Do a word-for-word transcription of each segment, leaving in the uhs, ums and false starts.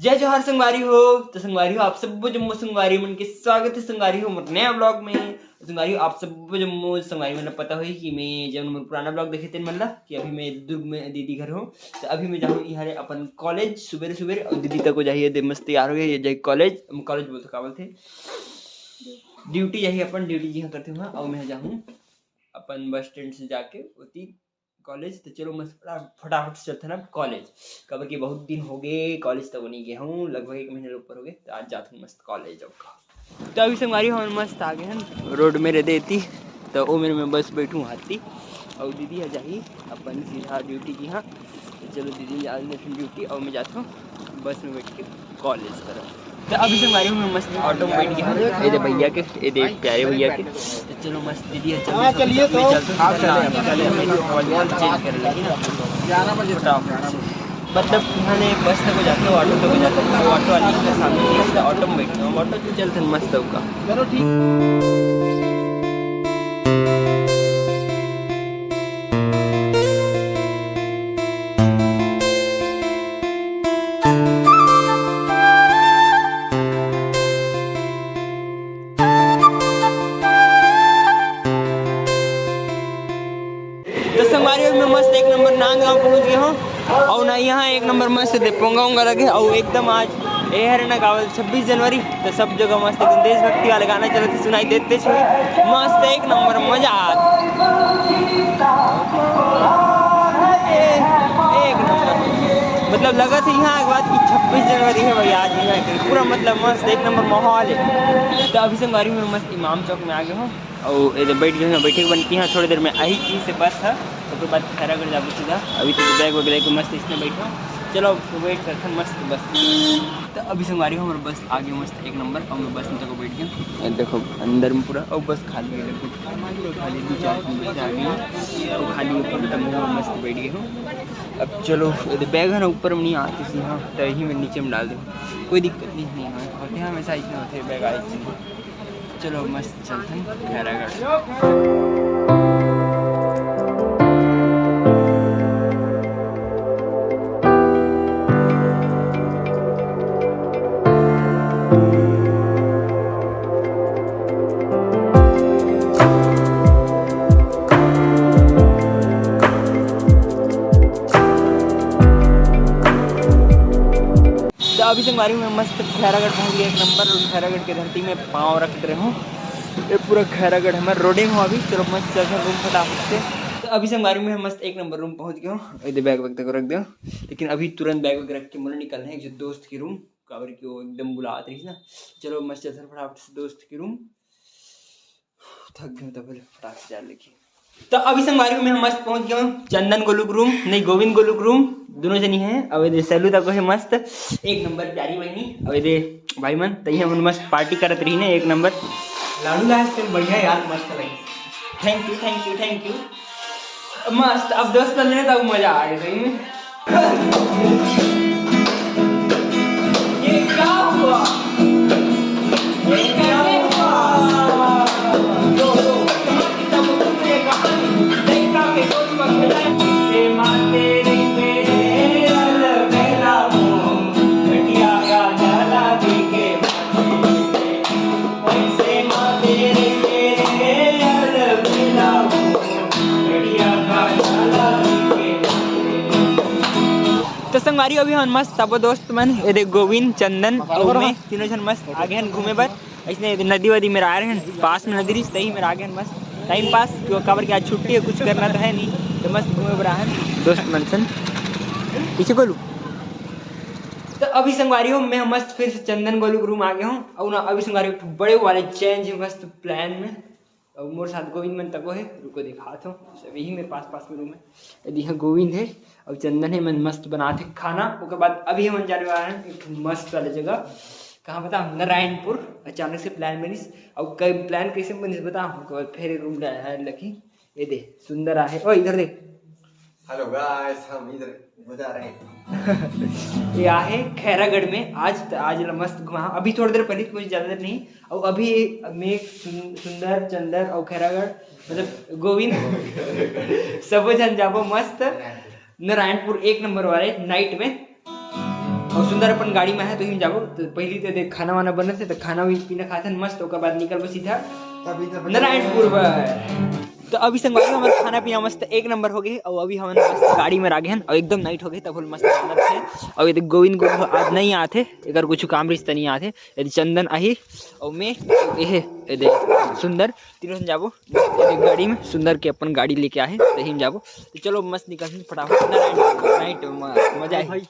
जय जोहार संगवारी हो। तो संगवारी हो, आप सब जम्मो संगवारी मन के स्वागत है संगवारी हो मोर नया ब्लॉग में। संगवारी हो, आप सब जम्मो संगवारी मन ला पता होही कि मैं जब मोर पुराना ब्लॉग देखे तेन मन ला कि अभी मैं दुर्ग में दीदी घर हूँ। तो अभी मैं जाहूँ यहाँ ले अपन कॉलेज सुबेरे सुबेरे, और दीदी तक को जाही, ये दे मस्त तैयार हो गई, ये जाही कॉलेज। कॉलेज बोलते का बोलते, ड्यूटी जाही, अपन ड्यूटी जिहाँ करते हुआ, और मैं जाहूँ अपन बस स्टैंड से जाके ओती कॉलेज। तो चलो मस्त फटा-, फटाफट से चलथन अब कॉलेज, काबर कि बहुत दिन हो गए कॉलेज तक नहीं गए हूँ, लगभग एक महीने ऊपर हो गए। तो आज जाथन मस्त कॉलेज अब। तो अभी संगवारी हो हमन मस्त आ गए हैं रोड मेरे देती, तो ओ मेरे में बस बैठूँ हाथी, और दीदी आ जाही अपन सीधा ड्यूटी की। हाँ, तो चलो दीदी जा रही ड्यूटी और मैं जाता हूँ बस में बैठ के कॉलेज तरफ। तो अभी संगवारी हो मैं मस्त ऑटो में बैठ गया हूँ, ये दे भैया के, ये दे प्यारे भैया के। तो चलो मस्त दीदी है, चलो हाँ, चलिए तो। आप चले, चले, चले, चेंज कर लेगी ना। ग्यारह बजे तक, ग्यारह बजे। मतलब यहाँ ले बस तक जाते हो, ऑटो तक जाते हो, ऑटो वाली के सामने ही है, तो ऑटो में बैठते हो, ऑटो से चलते हैं मस्त होगा। चलो ठीक। तो संगवारी हो मैं मस्त एक नंबर नांदगांव पहुंच गया हूँ, और ना यहाँ एक नंबर मस्त दे पोंगा उंगा लगे, और एकदम आज ए हरे ना गावल छब्बीस जनवरी, तो सब जगह मस्त एकदम देशभक्ति वाले गाना चलत हे, सुनाई देते छुई, मस्त एक नंबर मजा आत। एक नंबर, मतलब लगत हे यहाँ एक बात कि छब्बीस जनवरी है भाई, आज यहाँ के पूरा मतलब मस्त एक नंबर माहौल है। तो अभी संगवारी में मस्त इमाम चौक में आ गए हो, और इधर बैठ गए हैं, बैठे के बनती है थोड़ी देर में आई की से बस है, ओकर बाद खैरागढ़ जाबो सीधा। अभी तो बैग वगैरह के मस्त इसने बैठो, चलो वेट करते हैं मस्त बस। तो अभी संगवारी हो हमारे बस आ गई मस्त एक नंबर, और मैं बस में तक बैठ गया। ये देखो अंदर में पूरा, और बस खाली है, बिल्कुल पूरा खाली, दो चार तीन बस आ गई हैं, और खाली ऊपर में तक मस्त बैठ गए हो। अब चलो, ये बैग है ना ऊपर में नहीं आती सी, हाँ, तो यही मैं नीचे में डाल दूँ, कोई दिक्कत नहीं, नहीं है, होते हैं हमेशा इतने होते हैं बैग आए। चलो मस्त चलथन खैरागढ़। तो अभी संगवारी में मस्त खैरागढ़ पहुंच गए, एक नंबर खैरागढ़ के धरती में पाँव रख रहे हूँ। ये पूरा खैरागढ़ हमारे रोडे में हो अभी। चलो मस्त चलते रूम फटाफट से। तो अभी संगवारी में मस्त एक नंबर रूम पहुंच गए हूँ, ये बैग वैग तक रख दो। लेकिन अभी तुरंत बैग वैग रख के मोला निकलना है एक जो दोस्त की रूम, काबर कि वो एकदम बुलात रही ना। चलो मस्त चलते फटाफट से दोस्त की रूम। थक गए तो पहले फटाक से जा लेके। तो अभी संगवारी में हम मस्त पहुंच गए हूँ चंदन गोलू के रूम, नहीं गोविंद गोलू के रूम, दोनों जनी है। अब ये सैलू तक है मस्त एक नंबर प्यारी बहनी। अब ये भाई मन तही हमन मस्त पार्टी करत रही ने एक नंबर। लाडू लाज तेल बढ़िया यार, मस्त लगी। Thank you, thank you, thank you. मस्त, अब दोस्त मिलने तब मजा आ गया सही में। ये क्या हुआ? ये कैसे हुआ? लो, लो, तुम्हारी सब कुछ ये कहानी, लइका के गोद में खेला। ये माँ तेरी पे अलबेला मुँह, घटिया गाना लागी के माँ तेरी पे। वैसे माँ तेरी पे अलबेला मुँह, घटिया गाना लागी के माँ तेरी। तो संगवारी, अभी हम मस्त सबो दोस्त मन, ये देख गोविंद, चंदन अउ मैं, तीनों झन मस्त आगे हन घूमे बर। ऐसने नदी वदी में आ रहे हैं, पास में नदी रही, तही में आगे हन मस्त टाइम पास, क्यों काबर कि आज छुट्टी है, कुछ करना तो है नहीं, तो मस्त घूमे बर आहन दोस्त मन सन। पीछे खोलू। तो अभी संगवारी हो, मैं मस्त फिर से चंदन गोलू के रूम आ गया हूँ। और ना अभी संगवारी हो, बड़े वाले चेंज है मस्त प्लान में। और मोर साथ गोविंद मन तको है, रुको दिखात हो, सब यही मेरे पास पास में रूम है। यदि यहाँ गोविंद है और चंदन है, मन मस्त बनाते खाना। ओकर बाद अभी हमन जाने वाला है एक ठो मस्त वाले जगह, कहाँ पता, नारायणपुर। अचानक से प्लान बनिस, और कई प्लान कैसे बनिस बता, ओकर बाद फिर रूम ले आया है लकी। ये दे सुंदर आहे, ओ इधर देख, Hello guys, हम इधर बजा रहे हैं। ये आहे खैरागढ़ में। आज त, आज ला मस्त घुमा। अभी थोड़ी देर पहले, कुछ ज्यादा देर नहीं। और अभी मैं सुन-, सुंदर, चंदर और खैरागढ़, मतलब गोविंद, सबो झन जाबो मस्त नारायणपुर एक नंबर वाले नाइट में। और सुंदर अपन गाड़ी में है, तो ही जाबो। तो पहली तो देख, खाना वाना बनत हे, तो खाना भी पीना खाथन मस्त, ओकर बाद निकलबो सीधा नारायणपुर बर। तो अभी संगवारी, हमर खाना पीना मस्त एक नंबर हो गए, और अभी हमन मस्त गाड़ी में आ गए हन, और एकदम नाइट हो गए, तब होल मस्त खाना थे। और ये देख, गोविंद गुरु आज नहीं आते, अगर कुछ काम रिश्ता नहीं आते, यदि चंदन आही, और मैं, ये, ये देख, सुंदर, तीनों जन जाबो। ये देख, गाड़ी में सुंदर के अपन गाड़ी लेके आहे, तो ही में जाबो। तो चलो, मस्त निकल फटाफट, नाइट, नाइट में मजा आए।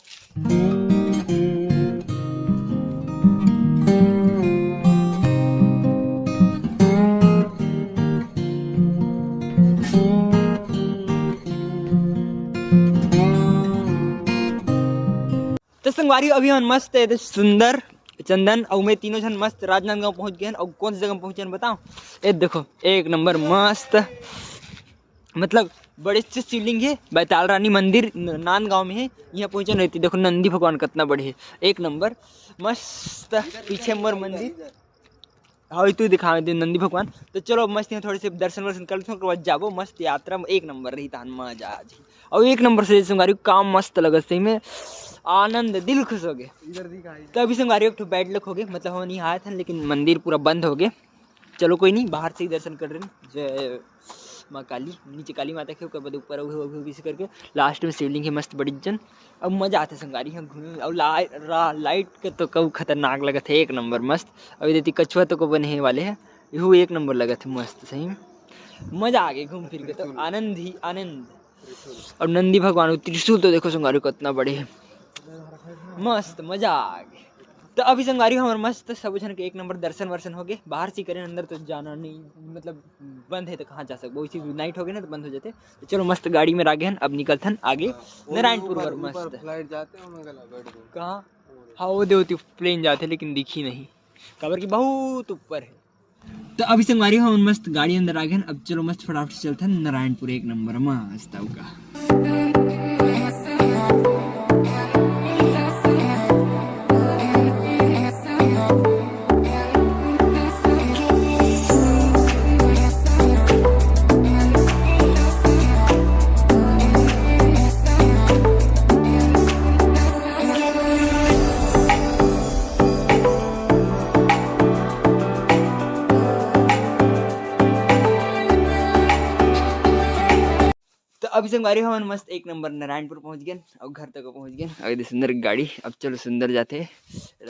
तो संगवारी, अभी हमन मस्त है, सुंदर, चंदन और मैं तीनों जन मस्त राजनांदगांव पहुंच गए हैं। और कौन सी जगह पहुंचे हैं बताओ, ये देखो, एक नंबर मस्त, मतलब बड़े से शिवलिंग है, बैताल रानी मंदिर न-, नांदगांव में है। यहाँ पहुंचे रहती, देखो नंदी भगवान कितना बड़े है, एक नंबर मस्त। पीछे मोर मंदिर, हाँ, तू दिखा दे नंदी भगवान। तो चलो, मस्त यहाँ थोड़े से दर्शन वर्शन कर लेते हैं, ओकर बाद जाबो, मस्त यात्रा में एक नंबर रही, तहन मजा आ जाही। और एक नंबर से संगवारी, काम मस्त लगत सही में, आनंद, दिल खुश हो गए। इधर दिखा, इधर। तो अभी संगवारी एक ठो बैड लक हो गए, मतलब हम नहीं आए थे, लेकिन मंदिर पूरा बंद हो गए। चलो कोई नहीं, बाहर से ही दर्शन कर रहे हैं। जय माँ काली, नीचे काली माता के, ओकर बाद ऊपर अउ, अउ, अउ, इसे करके लास्ट में शिवलिंग है मस्त बड़ी जन। अब मजा आते संगवारी, हम घूमे और ला, रा, लाइट के तो कहू खतरनाक लगत है, एक नंबर मस्त। अभी देती कछुआ तो को बने वाले है, यहू एक नंबर लगत है मस्त सही में। मजा आ गए घूम फिर के, तो आनंद ही आनंद। और नंदी भगवान, वो त्रिशूल तो देखो संगवारी कितना बड़े है, मस्त मजा आ गए। तो अभी संगवारी हमर मस्त सब झन के एक नंबर दर्शन वर्शन हो गए, बाहर से करें, अंदर तो जाना नहीं, मतलब बंद है, तो कहाँ जा सकबो, इसी नाइट हो गए ना, तो बंद हो जाते। तो चलो मस्त गाड़ी में आ गए हन, अब निकलथन आगे नारायणपुर बर मस्त। फ्लाइट जाते हो, मैं गला बैठ गया। कहाँ? हाँ, वो दे होती प्लेन जाते, लेकिन दिखी नहीं, काबर कि बहुत ऊपर है। तो अभी संगवारी हो, हमन मस्त गाड़ी अंदर आ गए हन। अब चलो मस्त फटाफट से चलथन नारायणपुर, एक नंबर मस्त अउ का। तो अभी संगवारी हमन मस्त एक नंबर नारायणपुर पहुंच गए और घर तक पहुंच गए। अभी सुंदर गाड़ी, अब चलो सुंदर जाते,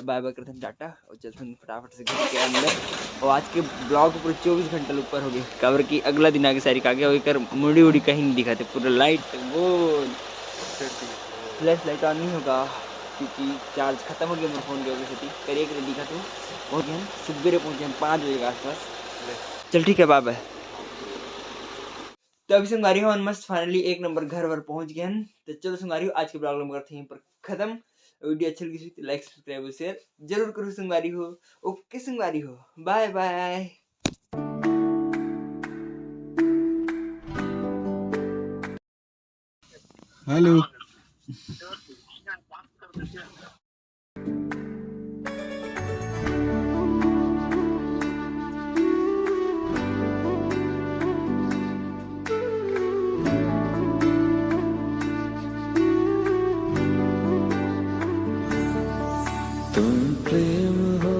बाय बाय करथन टाटा और चलथन फटाफट से घर के अंदर। और आज के ब्लॉग पूरे चौबीस घंटा ले ऊपर हो गए, काबर कि अगला दिन आगे सारी का गया, एकर मुड़ी उड़ी कहीं नहीं दिखाते, पूरा लाइट वो फ्लैश लाइट ऑन नहीं होगा, क्योंकि चार्ज खत्म हो गया मोर फोन के वजह से। करिए के दिखा तू, पहुँच गए हम, सुबेरे पहुँच गए हम पाँच बजे के आसपास। चल ठीक है, बाय बाय। तो अभी संगवारी हमन मस्त फाइनली एक नंबर घर वर पहुंच गए हन। तो चलो संगवारी हो, आज के ब्लॉग हम करते हैं यहीं पर खत्म। वीडियो अच्छा लगी तो लाइक, सब्सक्राइब और शेयर जरूर करो संगवारी हो। ओके संगवारी हो, बाय बाय। हेलो। तुम प्रेम हो